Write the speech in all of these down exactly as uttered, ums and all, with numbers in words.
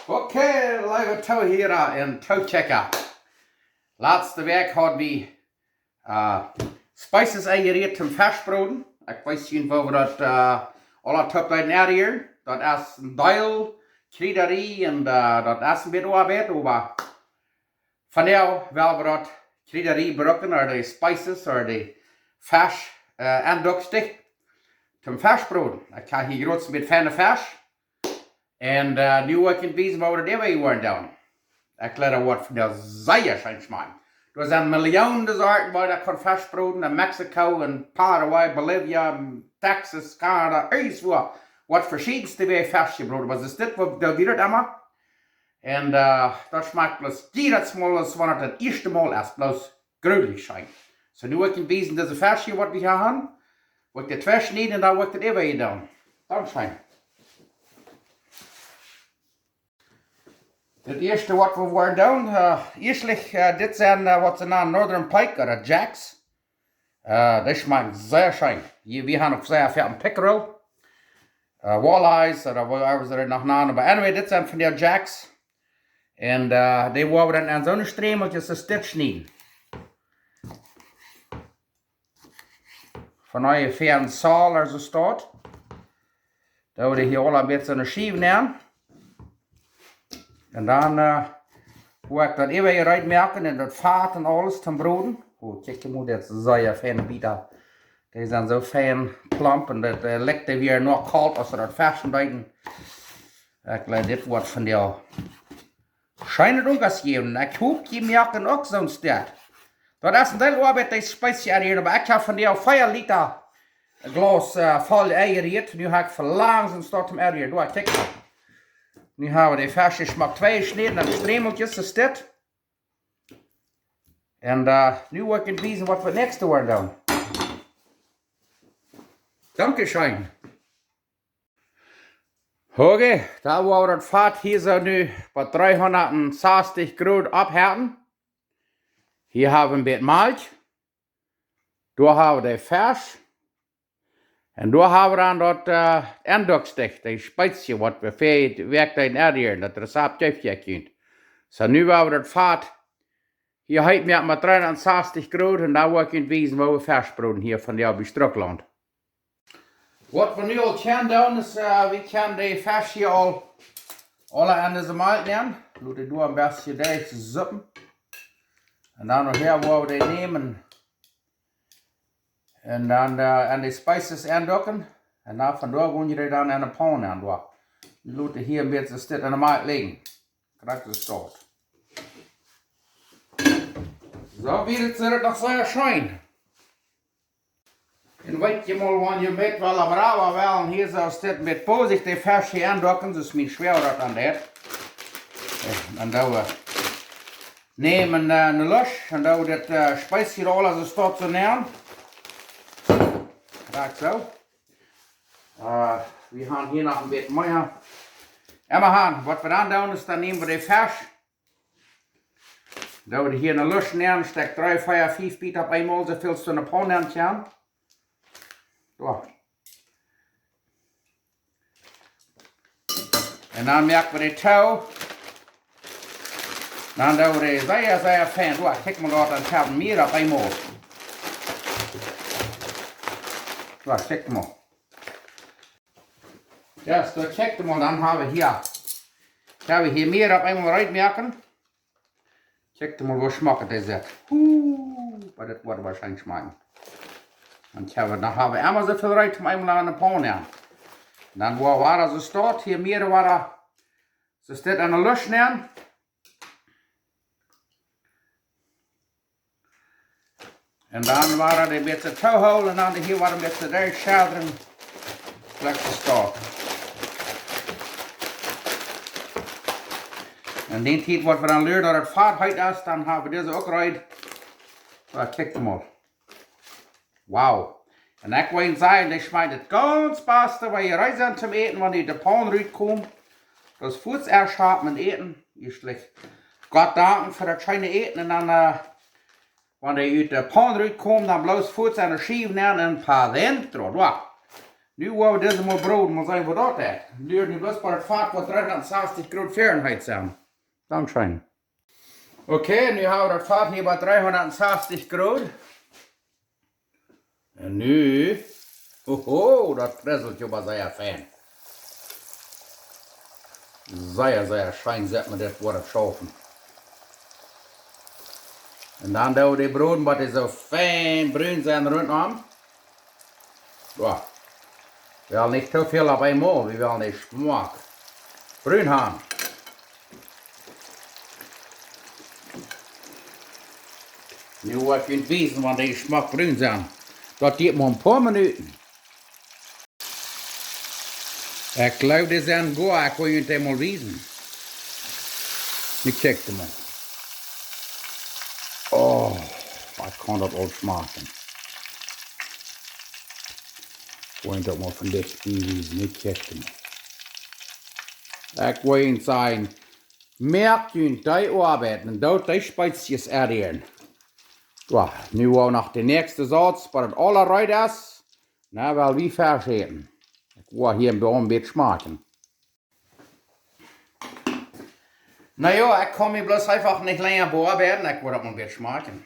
Okay, leewe Toohiera un Tookjikja. Latste Wäakj haud wie äh, Spices enjerieet toom Feschbroden. Ekj weet nich, woo wie daut äh, aula toop leeten enrieren. Daut es een Deel Kjriedarie un äh, daut es een bät Oabeit, oba vondoag well wie daut Kjriedarie brucken, ooda de Spices, ooda de Fesch äh, endookjstich toom Feschbroden. Ekj hab hia jrod een bät feine Fesch. Un äh, nu woa ekj junt wiesen, woo wie daut äwa woaren doonen. Ekj leet daut woat vondoag sea scheen schmakjen. Doa sent Millionen Sorten, woo daut kaun Fesch broden. En Mexiko, en Paraguay, Bolivia, Texas, Canada, irjentwua. Woat veschiedenste Wäaj Fesch jebroden. Oba es dit, woo daut wia daut emma. Un äh, daut schmakjt bloos jiedet Mol, aus wan daut daut ieeschte Mol es. Bloos jrulich scheen. Soo, nu woa ekj junt wiesen, dise Fesch hia, waut wie hia haben. Woa ekj dee tweschnieden un dan woa ekj daut äwa doonen. Dan scheen. Daut ieeschte, waut wie woaren doonen, äh, ieeschtlich, äh, dit sent äh, waut see nanen Northern Pike ooda Jacks. Äh, dee schmakjen sea scheen. Hia, wie haben uk sea väl Pickerel, äh, Walleyes ooda whatever see daut noch nanen. Oba anyway, dit sent von dee Jacks. Un äh, dee woa wie dan en soone Strämelkjes aus dit schnieden. Von onjefäa een Zoll ooda soo stoakj. Dan woa wie hia aul een bät soone Schiew nämen. Un dan äh, woa ekj daut äwa reed moaken un daut Fat un aules toom broden. Oh, kjikj, jie motten daut sea fein bieten. Dee sent soo fein plump un daut äh, licht dee wada noch kolt, aus see daut Fesch enbeeten. Ekj leew dit woat vondoag scheen Unkas jäwen. Ekj hop, jie moaken uk soon Stekj. Daut es een Deel Oabeit, dee Spices enrieren, oba ekj hab vondoag vea Lita Glaus äh, voll enjerieet. Nu hab ekj velangt soon Stekj toom enrieren. Doa, kjikj mol. Nu haben wie dee Fesch schmock tweejeschnäden, dan Strämelkjes aus dit. Un äh, nu woa ekj junt wiesen, waut wie daut näakjste woaren doonen. Dankscheen. Okay, dan woa wie daut Fat hia soo nu bie dreehundat sastich Grod oppheeten. Hia haben wie een bät Malkj. Doa haben wie dee Fesch. Un doa haben wie dan daut äh, Endookjstich, dee Spices, waut wie väa Wäakj deeden enrieren. Daut Rezapt jeef ekj junt. Soo, nu woa wie daut Fat hia heet moaken bie dreehundat sastich Grod un dan woa ekj junt wiesen, woo wie Fesch broden hia vondoag bie Strucklaunt. Waut wie nu aul kjennen doonen es, äh, wie kjennen dee Fesch hia aul aule aun dise Malkj nämen. Lot dee doa een bät derchsuppen. Un dan nohäa woa wie dee nämen un dan äh, aun dee Spices endooken. Un dan von doa woa wie dee dan enne Paun aun doonen. Lot dee hia een bät soo stell enne Malkj lijen. Krakjt soo stoakj. Soo, wia daut, sitt daut noch sea scheen. Un weet jie mol, wan jie met wellen, brawa wellen, hia soo aus dit met Poosich dee Fesch hia aundooken, soo aus mien Schwoaga daut aundeed. Un dan doo wie nämen äh, een Lusch, un doo wie dit äh, Spices hia aules soo stoakj soo nämen. Krakjt soo. Äh, wie haben hia noch een bät mea. Emma han, waut wie dan doonen es, dan nämen wie dee Fesch. Doo wie hia enne Lusch nämen, stekj dree, vea, fief Biet opp eemol, soo väl aus du enne Paun nämen kaust. Soo. Un dan moak wie dee too. Dan doo wie dee sea, sea fein. Soo, kjikj mol doa, dan haben wie opp eemol. Soo, kjikj mol. Jo, soo, kjikj mol, dan haben wie hia. Haben wie hia mea opp eemol reed moaken. Kjikj mol, woo schmock daut sitt. Huh, oba daut woat woarschienlich schmakjen. Dan haben wie, dan haben wie emma soo väl reed om eemol aun de Paun nämen. Dan woa wie soo stoakj hia mea woaren. Soo steit aun de Lusch nämen. Un dan woaren dee een bät too hoolen un dan hia woaren een bät derchschoddren. Krakjt soo stoakj. Un dee Tiet woa wie dan luaren daut daut Fat heet es, dan haben wie dise uk reed. Soo, kjikj mol. Wow. Un ekj woa junt sajen, dee schmakjt daut gaunz baste, wan jie reed sent toom äten, wan jie de Paun rutkomen. Daut es fuaz ieescht haben un äten. Ieeschtlich Gott danken fa daut scheene Äten un dan äh, wan dee ut de Paun rutkomen, dan bloos fuaz enne Schiew nämen un pa dentro, doa. Nu woa wie dise mol broden, mol seenen waut daut deit. Luat nu bloos bie daut Fat, waut dreehundat sastich Grod Fahrenheit sent. Dankscheen. Okay, nu hab wie daut Fat hia bie dreehundat sastich Grod. Un nu, hoho, daut prasselt je oba sea fein. Sea, sea scheen, sitt maun dit, woat daut schaufen. Un dan doo wie dee broden, waut dee soo fein brun sent runtom. Jo. Wie wellen nich too väl opp eemol, wie wellen dee Schmack brun haben. Nu woa ekj junt wiesen, wan dee Schmack brun sent. Daut diet mau een poa Minuten. Ekj jleew, dee sent goa, ekj woa junt dee mol wiesen. Nu kjikj mol. Oh, ekj kaun daut aul schmakjen. Woa junt daut mol von dicht bie wiesen, nu kjikj mol. Ekj woa junt sajen, moakt junt dee Oabeit un doot dee Spezies aunrieren. Jo, nu woa wie noch de näakjste Sauz, waut daut aula reed es. Na, woa wie Fesch äten. Ekj woa hia een bät schmakjen. Na jo, ekj kaun mie bloos eefach nich lenja beoabeiden. Ekj woa daut mol een bät schmakjen.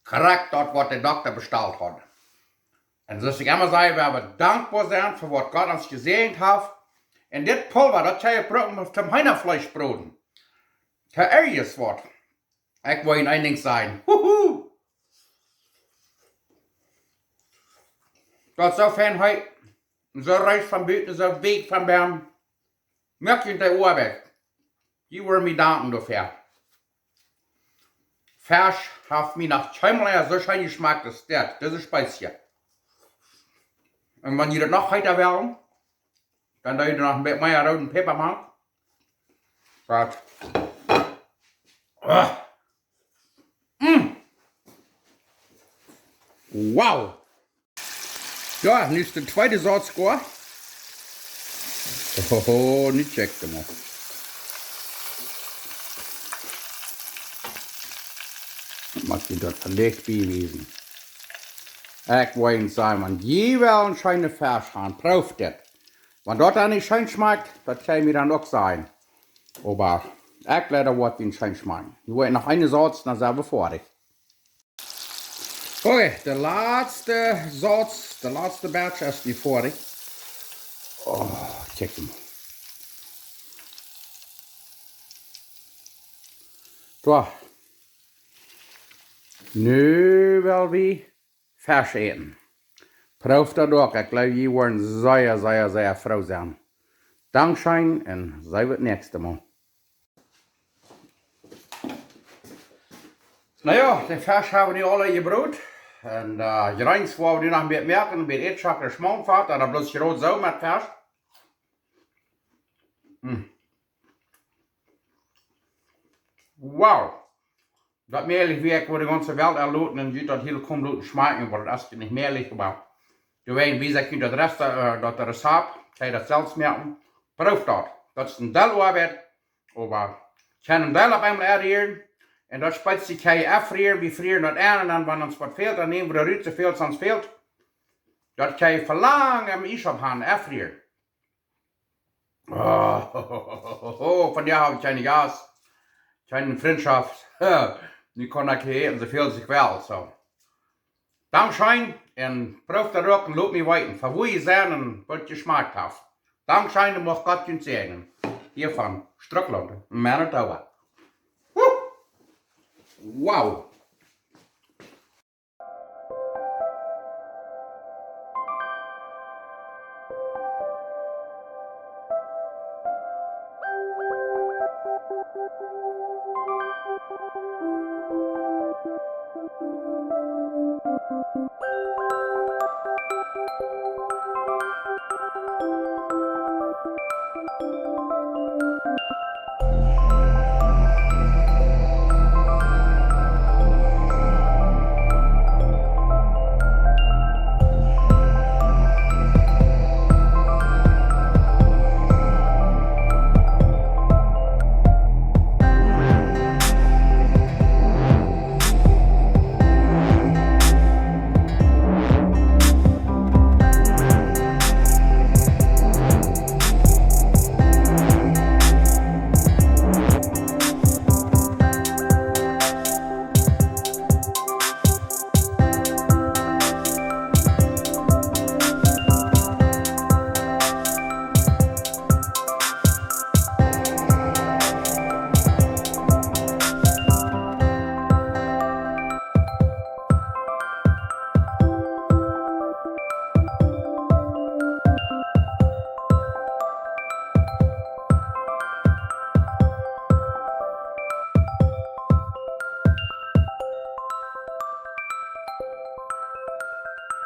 Krakjt daut, waut de Dokta bestalt haud. Un soo aus ekj emma saj, wie haben dankboa sennen fa waut Gott ons jesäajent haft. Un dit Pulva, daut kjenn jie brucken toom Heenafleesch broden. Fa irjent waut. Ekj woa junt een Dinkj sajen. Huhu! Daut es soo fein heet. Soo reesch von buten, soo weekj von bennen. Moakt junt dee Oabeit. Jie woaren mie danken doafäa. Fesch haft mie noch kjeenmol soo scheen jeschmakt aus dit. Dit es Spezie. Un wan jie daut noch heeta wellen, dan doo jie noch een bät mea rooden Päpa mank. Daut. Ah. Mm. Wow. Jo, nu es de tweede Sauz goa. Hoho, nu kjikj mol. Moak junt daut von dicht bie wiesen. Ekj woa junt sajen, wan jie wellen scheene Fesch haben, proowt dit. Wan daut dan nich scheen schmakjt, daut kjenn jie mie dan uk sajen. Oba ekj jleew, daut woat junt scheen schmakjen. Nu woa ekj noch eene Sauz, dan sent wie foadich. Okay, de latste Sauz, de latste Batch es nu foadich. Oh, kjikj mol. Soo. Nu well wie Fesch äten. Proowt daut uk. Ekj jleew, jie woaren sea, sea, sea froo sennen. Dankscheen un seenen wie daut näakjste Mol. Na jo, de Fesch hab wie nu aule jebrot. Un, äh, Jreens woa wie nu noch een bät moaken, een bät Ätschock, Schmauntfat, un dan bloos jrod soo met Fesch. Mm. Wow. Daut mäajlich wia, ekj wull de gaunze Welt enloden un junt daut hiel Komplott schmakjen, oba daut es nich mäajlich, oba doawäajen wies ekj junt daut Rest, äh, daut Rezept, kjenn jie daut selfst moaken. Proowt daut. Daut es een Deel Oabeit, oba kjenn een Deel opp eemol enrieren. Un daut Spezie kjenn jie enfrieren, wie frieren daut en un dan, wan ons waut fält, dan näm wie daut rut, soo väl aus ons fält. Daut kjenn jie fa lang em Iesschaup haben, enfrieren. Oh, vondoag hab ekj kjeene Jast, kjeene Frintschoft. Nu kaun ekj hia äten, soo väl aus ekj well, soo. Dankscheen un proowt daut uk un lot mie weeten, von wua jie sent un waut jeschmakt haft. Dankscheen un mucht Gott junt säajnen. Hia von Strucklaunt, Manitoba. Woo! Wow!